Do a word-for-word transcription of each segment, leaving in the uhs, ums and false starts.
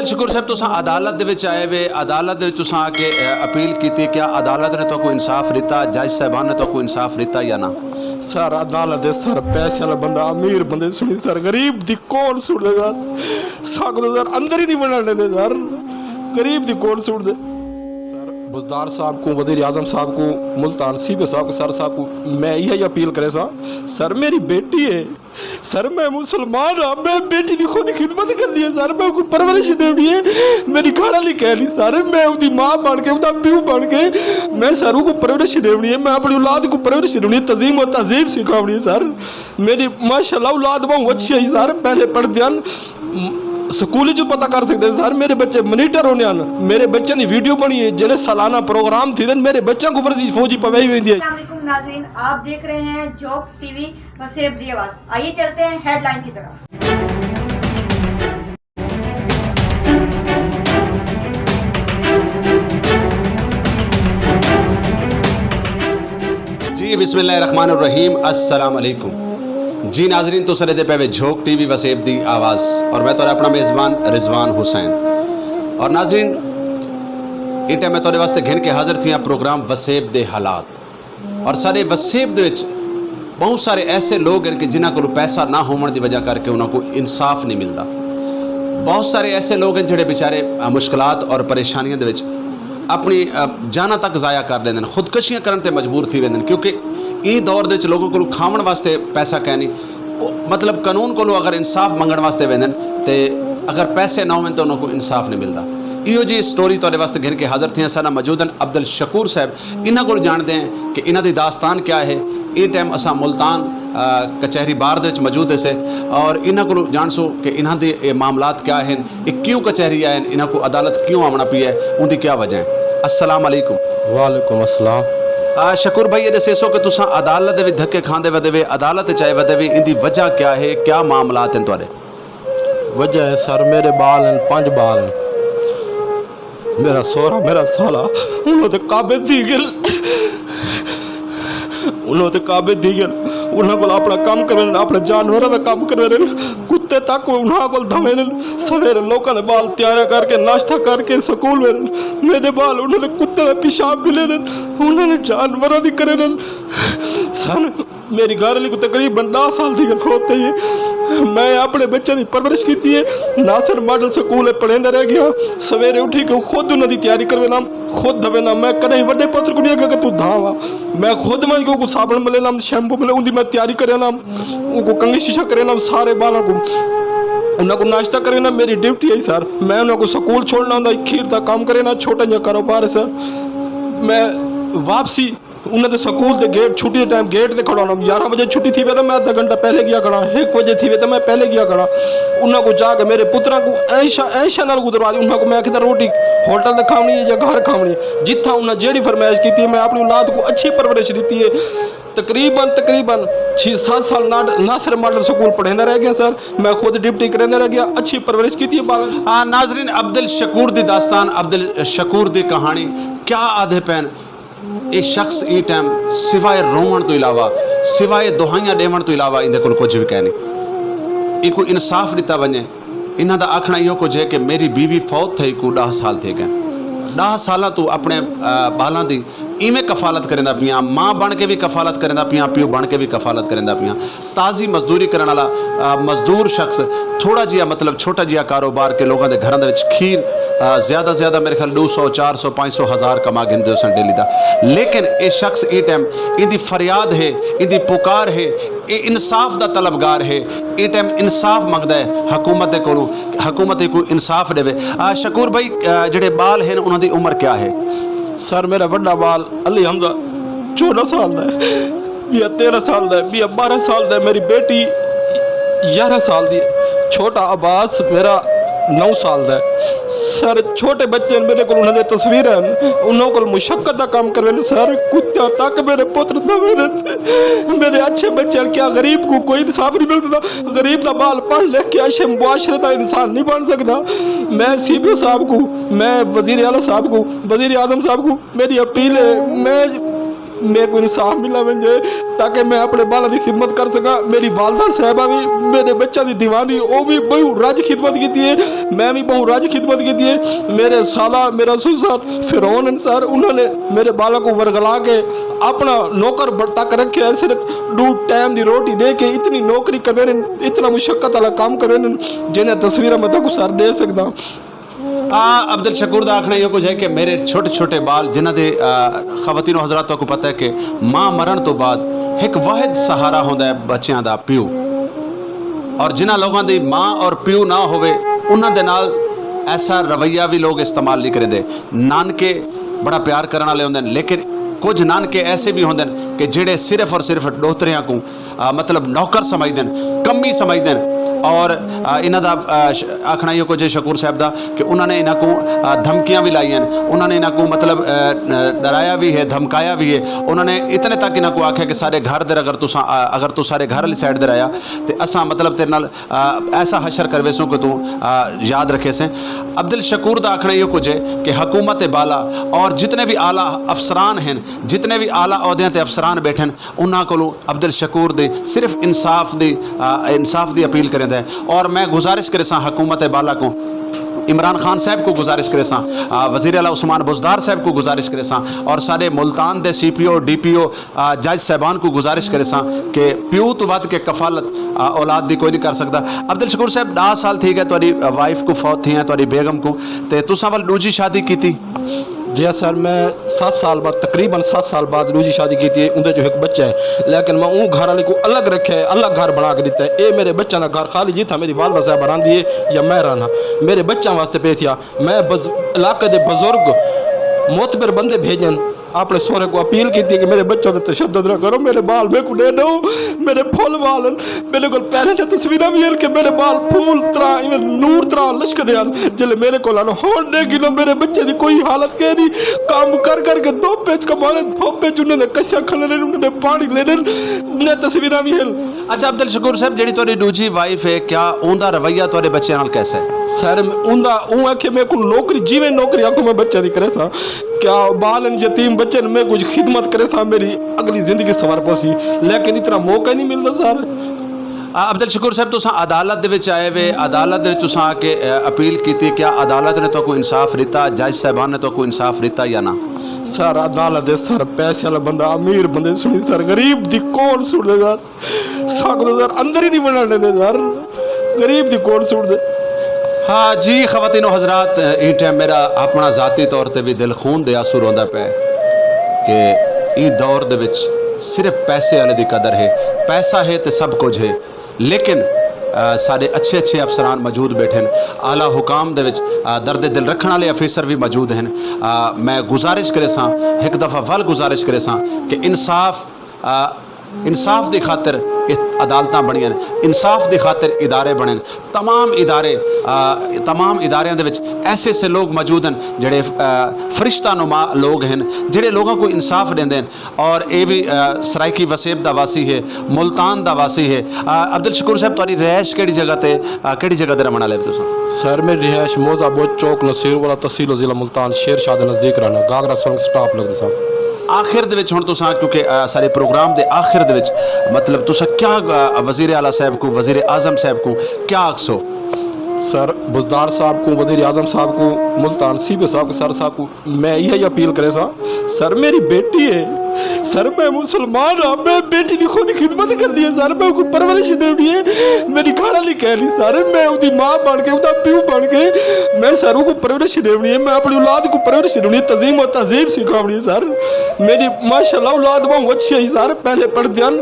شکور صاحب، تساں عدالت دے وچ آئے وے، عدالت دے وچ تساں آ کے، اے، اپیل کیتی، کیا عدالت نے تہاکوں انصاف ݙتا؟ جج صاحبان نے تہاکوں انصاف ݙتا یا نہ؟ سر، عدالت دے سر پیسے والا بندہ، امیر بندے سݨی سر، غریب دی کون سݨدے سر؟ ساکوں تاں سر اندر ہی نہیں وڑݨ ݙیندے سر، غریب دی کون سݨدے؟ سر، بزدار صاحب کوں، وزیر اعظم صاحب کوں، ملتان سی پی او صاحب کوں، سر صاحب کوں میں ایہا ہی اپیل کریساں، سر، میری بیٹی ہے، سر، میں مسلمان ہاں، میں بیٹی دی خود خدمت کرنی ہے سر، میں اوکوں پرورش ݙیوݨی ہے۔ میری گھر والی کہہ رہی سر، میں اوندی ماں بݨ کے، اوندا پیو بݨ کے، میں سر اوکوں پرورش ݙیوݨی ہے، میں اپݨی اولاد کوں پرورش ݙیوݨی ہے، تعظیم و تہذیب سکھاوݨی ہے سر۔ میری ماشاءاللہ اولاد ٻہوں اچھی ہے سر، پہلے پڑھدے ہن، سکول وچ پتہ کر سڳدے سر، میرے بچے مانیٹر ہوندے ہن، میرے بچیاں دی ویڈیو بݨی ہے، جیڑھے سالانہ پروگرام تھیندے ہن، میرے بچیاں کوں ورزی فوجی پوائی ویندی ہے۔ السلام علیکم ناظرین، آپ دیکھ رہے ہیں جھوک ٹی وی وسیب دی آواز۔ آئیے چلتے ہیں ہیڈ لائن کی طرف۔ جی، بسم اللہ الرحمن الرحیم، السلام علیکم۔ جی ناظرین، تساں ݙیہدے پئے وے جھوک ٹی وی وسیب دی آواز، اور میں تہاݙا اپݨا میزبان رضوان حسین۔ اور ناظرین، ایں ٹائم میں تہاݙے واسطے گھن کے حاضر تھیاں پروگرام وسیب دے حالات۔ اور ساݙے وسیب دے وچ ٻہوں سارے ایسے لوگ ہن کہ جنہاں کولوں پیسہ نہ ہووݨ دی وجہ کر کے انہاں کوں انصاف نہیں ملدا۔ ٻہوں سارے ایسے لوگ ہن جیڑھے بیچارے، آ، مشکلات اور پریشانیاں دے وچ اپݨی، آ، جاناں تک ضائع کر ݙیندے ہن، خودکشیاں کرݨ تے مجبور تھی ویندے ہن، کیونکہ ایں دور دے وچ لوگاں کولوں کھاوݨ واسطے پیسہ کائنی۔ او، مطلب، قانون کولوں اگر انصاف منگݨ واسطے ویندن تے اگر پیسے نہ ہوون تے انہاں کوں انصاف نہیں ملدا۔ ایہو جی سٹوری تہاݙے واسطے گھن کے حاضر تھیاں۔ ساݙے نال موجود ہن عبدل شکور صاحب، انہاں کولوں ڄاݨدے ہیں کہ انہاں دی داستان کیا ہے۔ ایں ٹائم اساں ملتان، آ، کچہری بار دے وچ موجود ہیسے اور انہاں کولوں ڄاݨسوں کہ انہاں دے اے معاملات کیا ہن، اے کیوں کچہری آئے ہن، انہاں کوں عدالت کیوں آوݨا پیا ہے، اوندی کیا وجہ ہے۔ السلام علیکم۔ وعلیکم السلام۔ آ، شکور بھائی، اے ݙسیسو کہ تساں عدالت دے وچ دھکے کھاندے ودے وے، عدالت وچ آئے ودے وے، ایندی وجہ کیا ہے، کیا معاملات ہن تہاݙے؟ وجہ ہے سر، میرے ٻال ہن، پنج ٻال ہن۔ میرا سوہرا، میرا سالا، انہاں تے قابض تھی ڳئے۔ انہاں تے قابض تھی ڳئے۔ انہاں کول اپݨا کم کرویندن، اپݨے جانوراں دا کم کرویندن۔ کتے تک انہاں کول دھویندن۔ سویرے لوکاں دے ٻال تیار کر کے، ناشتہ کر کے سکول ویندن۔ میرے ٻال انہاں دے کتے دے پیشاب پی لیندن۔ انہاں نے جانوراں دی کریندن۔ سن میری گھر والی کوں تقریباً ݙاہ سال تھی ڳئے فوت تھئی ہے۔ میں اپݨے ٻچیاں دی پرورش کیتی ہے۔ ناصر ماڈل سکول اچ پڑھیندا رہ ڳیا۔ سویرے اٹھی کے خود انہاں دی تیاری کروینداں، خود دھوینداں۔ میں کݙاہیں وݙے پتر کوں نہیں آکھیا کہ توں دھاواں۔ میں خود ونڄ کے اوکوں صابݨ ملینداں، شیمپو ملے، اوندی میں تیاری کرینداں، اوکوں کنگھی شیشہ کرینداں، سارے ٻالاں کوں، انہاں کوں ناشتہ کرینداں۔ میری ڈیوٹی ہے سر، میں انہاں کوں سکول چھوڑݨا ہوندا، کھیر دا کم کرینداں، چھوٹا جیہا کاروبار ہے سر۔ میں واپسی انہاں دے سکول دے گیٹ، چھٹی دے ٹائم گیٹ تے کھڑا ہونا۔ یارہ بجے چھٹی تھیوے تاں میں ادھا گھنٹہ پہلے ڳیا کھڑا، ہک بجے تھیوے تاں میں پہلے ڳیا کھڑا۔ انہاں کوں جا کے میرے پتراں کوں عیشاں، عیشاں نال گزروا ݙتی۔ انہاں کوں میں آکھیا تاں روٹی ہوٹل تے کھاوݨی ہے یا گھر کھاوݨی ہے؟ جتھاں انہاں جیڑھی فرمائش کیتی ہے، میں اپݨی اولاد کوں اچھی پرورش ݙتی ہے۔ تقریباً، تقریباً چھ ست سال ناڈ-، ناصر ماڈل سکول پڑھیندا رہ ڳیا سر۔ میں خود ڈیوٹی کریندا رہ ڳیا، اچھی پرورش کیتی ہے ٻالاں دی۔ آ، ناظرین، عبدل شکور دی داستان، عبدل شکور دی کہاݨی کیا آہدے پئن۔ اے شخص ایں ٹائم سوائے رووݨ توں علاوہ، سوائے دہائیاں ݙیوݨ توں علاوہ ایندے کول کجھ وی کائنی۔ اینکوں انصاف ݙتا ونڄے۔ انہاں دا آکھݨا ایہو کجھ ہے کہ میری بیوی فوت تھئی کوں ݙاہ سال تھی ڳئن۔ ݙاہ سالاں توں اپݨے، آ، ٻالاں دی ایویں کفالت کریندا پیاں، ماں بݨ کے وی کفالت کریندا پیاں، پیو بݨ کے وی کفالت کریندا پیاں۔ تازی مزدوری کرݨ والا، آ، مزدور شخص تھوڑا جیہا، مطلب، چھوٹا جیہا کاروبار کے لوگاں دے گھراں دے وچ کھیر، آ، زیادہ زیادہ میرے خیال ݙو سو، چار سو، پنج سو، ہزار کما گھندے ہوسن ڈیلی دا۔ لیکن اے شخص ایں ٹائم ایندی فریاد ہے، ایندی پکار ہے، اے انصاف دا طلبگار ہے، ایں ٹائم انصاف منگدا ہے حکومت دے کولوں، حکومت ایکوں انصاف ݙیوے۔ آ، شکور بھائی، آ، جیڑھے ٻال ہن، انہاں دی عمر کیا ہے؟ سر، میرا وݙا ٻال علی حمزہ چوݙاں سال دا ہے، ٻیا تیرھاں سال دا ہے، ٻیا ٻارھاں سال دا ہے، میری بیٹی یارھاں سال دی ہے، چھوٹا عباس میرا نو سال دا ہے۔ سر، چھوٹے بچے ہن میرے کول، انہاں دے تصویراں ہن، انہاں کول مشقت دا کم کرویندے سر، کتیاں تک میرے پتر دھویندن۔ میرے اچھے بچے ہن، کیا غریب کوں کوئی انصاف نہیں مل سڳدا؟ غریب دا ٻال پڑھ لکھ کے اچھے معاشرے دا انسان نہیں بݨ سڳدا۔ میں سی پی او صاحب کوں، میں وزیر اعلیٰ صاحب کوں، وزیر اعظم صاحب کوں میری اپیل ہے، میں میکوں انصاف ملا ونجے، تاکہ میں اپݨے ٻالاں دی خدمت کر سکاں۔ میݙی والدہ صاحبہ وی، میݙے ٻچاں دی دیوانی، او وی ٻہوں رڄ خدمت کیتی ہے، میں وی ٻہوں رڄ خدمت کیتی ہے۔ میݙے سالہ، میݙا سسر فرعون ہن سر، انہاں نے میݙے ٻالاں کوں ورغلا کے اپݨا نوکر بݨ-، تک رکھیا ہے۔ صرف ݙو ٹائم دی روٹی ݙے کے اتنی نوکری کرویندن، اتنا مشقت والا کم کرویندن، جیندیاں تصویراں میں تہاکوں سر ݙے سڳداں۔ آ، عبدل شکور دا آکھݨا ایہو کجھ ہے کہ میݙے چھوٹے چھوٹے ٻال، جنہاں دے، آ، خواتین و حضرات، تہاکوں پتہ ہے کہ ماں مرݨ توں بعد ہک واحد سہارا ہوندا ہے ٻچیاں دا، پیو۔ اور جنہاں لوگاں دی ماں اور پیو نہ ہووے، انہاں دے نال ایسا رویہ وی لوگ استعمال نہیں کریندے۔ نانکے بڑا پیار کرݨ والے ہوندے ہن، لیکن کجھ نانکے ایسے وی ہوندے ہن کہ جیڑھے صرف اور صرف ݙوہتریاں کوں آ، مطلب نوکر سمجھدن، کمی سمجھدن۔ اور، آ، انہاں دا، آ، ش-، آکھݨا ایہو کجھ ہے شکور صاحب دا کہ انہاں نے انہاں کوں، آ، دھمکیاں وی لائیاں ہن، انہاں نے انہاں کوں مطلب، آ، ڈرایا وی ہے، دھمکایا وی ہے۔ انہاں نے اتنے تک انہاں کوں آکھیا کہ سارے گھر دے اگر تساں، آ، اگر توں سارے گھر والی سائیڈ دے رہیا تے اساں مطلب تیرے نال، آ، ایسا حشر کرویسوں کہ توں، آ، یاد رکھیسیں۔ عبدل شکور دا آکھݨا ایہو کجھ ہے کہ حکومت بالا اور جتنے بھی اعلیٰ افسران ہن، جتنے بھی اعلیٰ عہدیاں تے افسران بیٹھن، انہاں کولوں عبدل شکور دی صرف انصاف دی، آ، انصاف دی اپیل کریندا ہے۔ اور میں گزارش کریساں حکومت بالا کوں، عمران خان صاحب کوں گزارش کریساں، آ، وزیر اعلیٰ عثمان بزدار صاحب کوں گزارش کریساں، اور سارے ملتان دے سی پی او، ڈی پی او، آ، جج صاحبان کوں گزارش کریساں کہ پیو توں ودھ کے کفالت، آ، اولاد دی کوئی نہیں کر سکدا۔ عبدل شکور صاحب، ݙاہ سال تھی ڳئے تہاݙی وائف کوں فوت تھیاں، تہاݙی بیگم کوں، تے تساں ول ݙوجھی شادی کیتی؟ جی ہاں سر، میں ست سال بعد، تقریباً ست سال بعد ݙوجھی شادی کیتی ہے، اوندے چوں ہک بچہ ہے، لیکن میں اوں گھر والے کوں الگ رکھیا ہے، الگ گھر بݨا کے ݙتا ہے۔ اے میرے بچاں دا گھر خالی، جتھاں میری والدہ صاحبہ رہندی ہے یا میں رہنا، میرے بچاں واسطے پئے تھیا۔ میں بز-، علاقے دے بزرگ معتبر بندے بھیجن، اپݨے سوہرے کوں اپیل کیتی ہے کہ میرے بچاں تے تشدد نہ کرو، میرے ٻال میکوں ݙے ݙو، میرے پھل ٻال ہن۔ میݙے کول پہلے دیاں تصویراں وی ہن کہ میݙے ٻال پھول طرح، ایویں نور طرح لشکدے ہن۔ جلے میݙے کول ہن، ہݨ ݙیکھ گھنو میݙے بچے دی کوئی حالت کائنی۔ کم کر کر کے دھوپ اچ کماندن، دھوپ اچ انہاں دے کسیاں کھلݨ، انہاں دے پاݨی لیݨ، انہاں تصویراں وی ہن۔ اچھا عبدل شکور صاحب، جیڑھی تہاݙی ݙوجھی وائف ہے، کیا اوندا رویہ تہاݙے بچیاں نال کیسا ہے؟ سر، اوندا اوں آکھے میکوں نوکری، جیویں نوکری آکھو میں بچیاں دی کریساں۔ کیا ٻال ہن، یتیم بچے ہن، میں کجھ خدمت کریساں، میری اڳلی زندگی سنور پوسی، لیکن اتنا موقع نہیں ملدا سر۔ آ، عبدل شکور صاحب، تساں عدالت دے وچ آئے وے، عدالت دے وچ تساں آ کے، اے، اپیل کیتی، کیا عدالت نے تہاکوں انصاف ݙتا، جج صاحبان نے تہاکوں انصاف ݙتا یا نہ؟ سر، عدالت دے سر پیسے والا بندہ، امیر بندے سݨی سر، غریب دی کون سݨدے سر؟ ساکوں تاں سر اندر ہی نہیں وڑݨ ݙیندے سر، غریب دی کون سݨدے؟ ہاں جی خواتین و حضرات، ایں ٹائم میرا اپݨا ذاتی طور تے وی دل خون دے آنسو روندا پئے کہ ایں دور دے وچ صرف پیسے والے دی قدر ہے۔ پیسہ ہے تے سب کجھ ہے، لیکن، آ، ساݙے اچھے اچھے افسران موجود ٻیٹھن، اعلیٰ حکام دے وچ، آ، درد دل رکھݨ والے آفیسر وی موجود ہن۔ آ، میں گزارش کریساں، ہک دفعہ ول گزارش کریساں کہ انصاف، آ، انصاف دی خاطر اے عدالتاں بݨیاں ہن، انصاف دی خاطر ادارے بݨن۔ تمام ادارے، آ، تمام اداریاں دے وچ ایسے ایسے لوگ موجود ہن جڑے، آ، فرشتہ نما لوگ ہن، جڑے لوگاں کوں انصاف ݙیندے ہن۔ اور اے وی، آ، سرائیکی وسیب دا واسی ہے، ملتان دا واسی ہے۔ آ، عبدل شکور صاحب، تہاݙی رہائش کیڑھی جگہ تے، آ، کیڑھی جگہ دے رہݨ والے ہو تساں؟ سر، میری رہائش موزہ بوچ چوک نصیر والا، تحصیل و ضلع ملتان، شیر شاہ دے نزدیک رہنا، گاگرا سرنگ سٹاپ لڳدے سر۔ آخر دے وچ ہݨ تساں، کیونکہ، آ، سارے پروگرام دے آخر دے وچ، مطلب، تساں کیا، آ، وزیر اعلیٰ صاحب کوں، وزیر اعظم صاحب کوں کیا آکھسو؟ سر، بزدار صاحب کوں، وزیر اعظم صاحب کوں، ملتان سی پی او صاحب کوں، سر صاحب کوں میں ایہا ہی اپیل کریساں، سر میری بیٹی ہے، سر میں مسلمان ہاں، میں بیٹی دی خود خدمت کرنی ہے، سر میں اوکوں پرورش ݙیوݨی ہے، میری گھر والی کائنی سر، میں اوندی ماں بݨ کے، اوندا پیو بݨ کے، میں سر اوکوں پرورش ݙیوݨی ہے، میں اپݨی اولاد کوں پرورش ݙیوݨی ہے، تعظیم و تہذیب سکھاوݨی ہے سر۔ میری ماشاءاللہ اولاد ٻہوں اچھی ہے سر، پہلے پڑھدے ہن،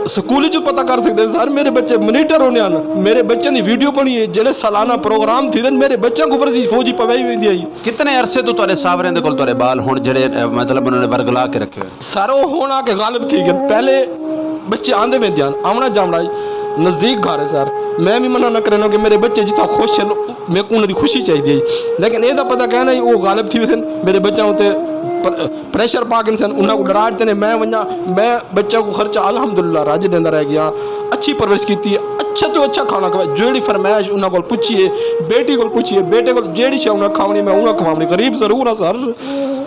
سکول چ پتہ کر سڳدے سر، میرے بچے مانیٹر ہوندے ہن، میرے بچیاں دی ویڈیو بݨی ہے، جیڑھے سالانہ پروگرام تھیندے ہن، میرے بچیاں کوں ورزی فوجی پوائی ویندی ہے۔ کتنے عرصے توں تہاݙے ساہوریاں دے کول تہاݙے ٻال ہن جیڑھے، اے، مطلب انہاں نے ورغلا کے رکھے ہوئے؟ سر، او ہݨ آ کے غالب تھی ڳئن۔ پہلے بچے آندے ویندے ہن، آوݨا جاوݨا ہئی، نزدیک گھر ہے سر۔ میں وی منع نہ کرینداں کہ میرے بچے جتھاں خوش ہن، میکوں انہاں دی خوشی چاہیدی ہئی۔ لیکن اے دا پتہ کائنی او غالب تھی ویسن، میرے بچیاں اتے پر پریشر پا گھنسن، انہاں کوں ڈرا ڈتے نے، میں ونجاں، میں بچہ کوں خرچہ الحمدللہ راجی ڈیندا رہ گیا، اچھی پرورش کیتی، اچھا تو اچھا کھانا کھوایا، جیڑھی فرمائش انہاں کول پچھیے، بیٹی کول پچھیے، بیٹے کول جیڑھی شے انہاں کھاونی میں انہاں کھواونی، غریب ضرور ہاں سر۔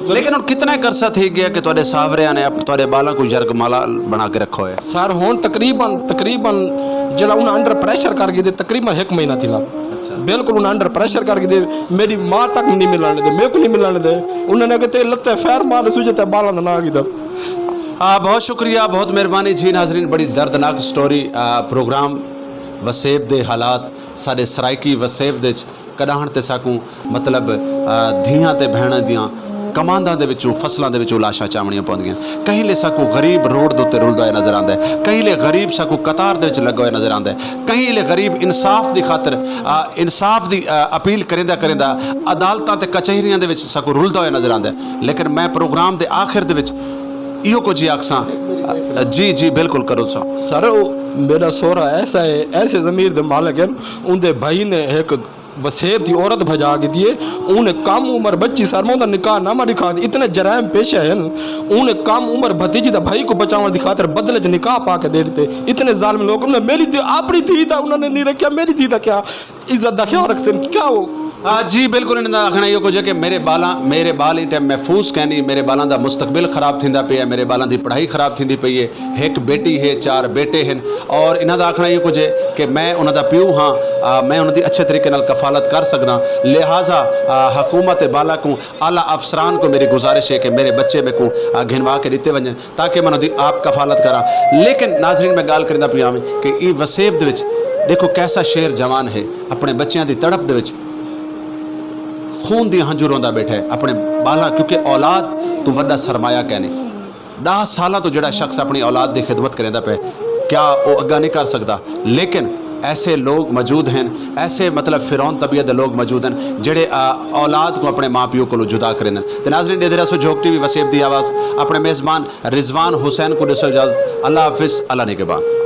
لیکن ہن کتنا ہی عرصہ تھی گیا کہ تہاڈے ساہوریاں نے اپ- تہاڈے بالاں کوں یرغمالا بنا کے رکھا ہویا ہے؟ سر ہن تقریبا تقریبا جڑا انہاں انڈر پریشر کر گھدے، تقریبا ہک مہینہ تھینا۔ بالکل انہاں انڈر پریشر کر گھدے، میڈی ماں تک نہیں ملن دے، میکوں نہیں ملن دے۔ انہاں نے اگے تے لتے فیر مار سوجے تے بالاں دا ناں گھدا۔ آ، بہت شکریہ، بہت مہربانی جی۔ ناظرین، بڑی دردناک سٹوری، آ، پروگرام وسیب دے حالات، ساڈے سرائیکی وسیب دے وچ کڈاہن تے ساکوں مطلب، آ، دھیاں تے بھیناں دیاں کمانداں دے وچوں، فصلاں دے وچوں لاشاں چاونڑیاں پوندیاں۔ کہیں لے ساکوں غریب روڈ دے اتے رلدا ہویا نظر آندا ہے، کہیں لے غریب ساکوں قطار دے وچ لگا ہویا نظر آندا ہے، کہیں لے غریب انصاف دی خاطر، آ، انصاف دی، آ، اپیل کریندا کریندا عدالتاں تے کچہریاں دے وچ ساکوں رلدا ہویا نظر آندا ہے۔ لیکن میں پروگرام دے آخر دے وچ ایہو کجھ ہی آکھساں۔ جی جی، بالکل کرو سا۔ سر، او میرا سوہرا ایسا ہے، ایسے ضمیر دے مالک ہن، اوندے بھائی نے ہک وسیب دی عورت بھجا گھدی ہے۔ اوں نے کم عمر بچی سر، میں اوندا نکاح نامہ ڈکھا تے، اتنے جرائم پیشہ ہن۔ اوں نے کم عمر بھتیجی دا بھائی کوں بچاوݨ دی خاطر بدلے چ نکاح پا کے دے ڈتے۔ اتنے ظالم لوگ، انہاں نے میری دھی، اپݨی دھی دا انہاں نے نہیں رکھیا، میری دھی دا کیا؟ عزت دا خیال رکھسن کیا او؟ آ، جی بالکل، انہاں دا آکھݨا ایہو کجھ ہے کہ میرے بالاں، میرے بال ایں ٹائم محفوظ کینی، میرے بالاں دا مستقبل خراب تھیندا پیا ہے، میرے بالاں دی پڑھائی خراب تھیندی پئی ہے۔ ہک بیٹی ہے، چار بیٹے ہن، اور انہاں دا آکھݨا ایہو کجھ ہے کہ میں انہاں دا پیو ہاں، آ، میں انہاں دی اچھے طریقے نال کفالت کر سڳداں۔ لہذا، آ، حکومت بالا کوں، اعلیٰ افسران کوں میری گزارش ہے کہ میرے بچے میکوں، آ، گھنوا کے ݙتے ونڄن۔ تاکہ میں انہاں دی آپ کفالت کراں۔ لیکن ناظرین، میں ڳالھ کریندا پیا ہاں کہ ایں وسیب دے وچ ݙیکھو کیسا شیر جوان ہے، اپݨے بچیاں دی تڑپ دے وچ خون دی ہنجو روندا ٻیٹھا ہے اپݨے ٻالاں، کیونکہ اولاد توں وݙا سرمایہ کائنی۔ ݙاہ سالاں توں جیڑھا شخص اپݨی اولاد دی خدمت کریندا پئے، کیا او اڳاں نہیں کر سڳدا؟ لیکن ایسے لوگ موجود ہن، ایسے مطلب فرعون طبیعت دے لوگ موجود ہن جیڑھے، آ، اولاد کوں اپݨے ماء پیو کولوں جدا کریندن۔ تے ناظرین، ݙیہدے رہسو جھوک ٹی وی وسیب دی آواز، اپݨے میزبان رضوان حسین کوں ݙیسو اجازت۔ اللہ حافظ، اللہ نگہبان۔